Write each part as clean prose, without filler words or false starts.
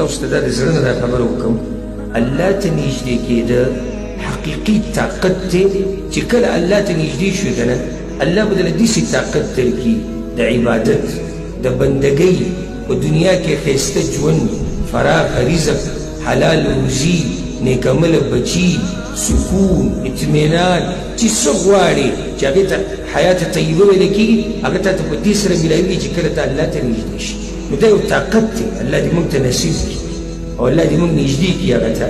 تاسو ته دا د زړه نه دا خبره وکړم، الله ته نږدې کېده حقیقي طاقت دی چې کله الله ته نږدې شوې که نه، الله به درله داسې طاقت درکړي د عبادت، د بندګۍ، په دنیا کې ښایسته ژوند، فراخه رزق، حلال روزي، نیکعمله بچي، سکون، اطمینان، چې څه غواړې چې هغې ته حیات طیبه ویل کېږي، هغه تا ته په دې سره میلاویږي چې کله ته الله ته نږدې شي. نو دا یو طاقت دی، الله دې موږ ته نصیب کړي او الله دې موږ نږدې کړي هغه ته.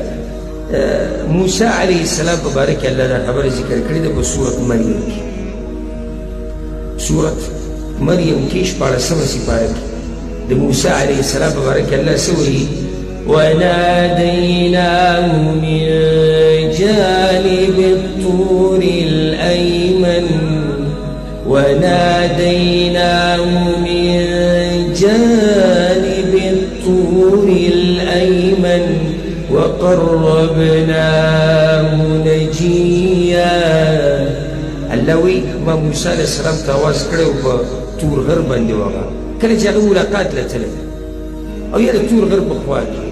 موسی علیه السلام په باره کې الله دا خبره ذکر کړې ده په سورت مریم کې، سورت مریم کې 16مه سپاره کې د موسی علیه السلام په باره کې الله څه وایي؟ وناديناه من جانب الطور الأيمن، وناديناه من جانب الطور الأيمن وقربناه نجيا. الله وایي ما موسی علیه السلام ته اواز کړی و په تور غر باندې، وغه کله چې هغه ملاقات له تللی او یا د تور غر په خوا کې،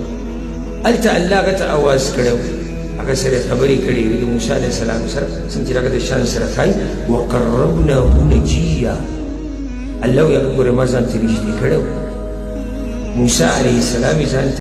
هلته الله هغه ته اواز کړی و، هغه سره یې خبرې کړې وې د موسی علیه السلام سره، څنګه چې هغه د شان سره ښایي. وقربناه نجیا، الله وایي هغه ګوره ما ځان ته نږدې کړی و، موسی علیه السلام یې ځان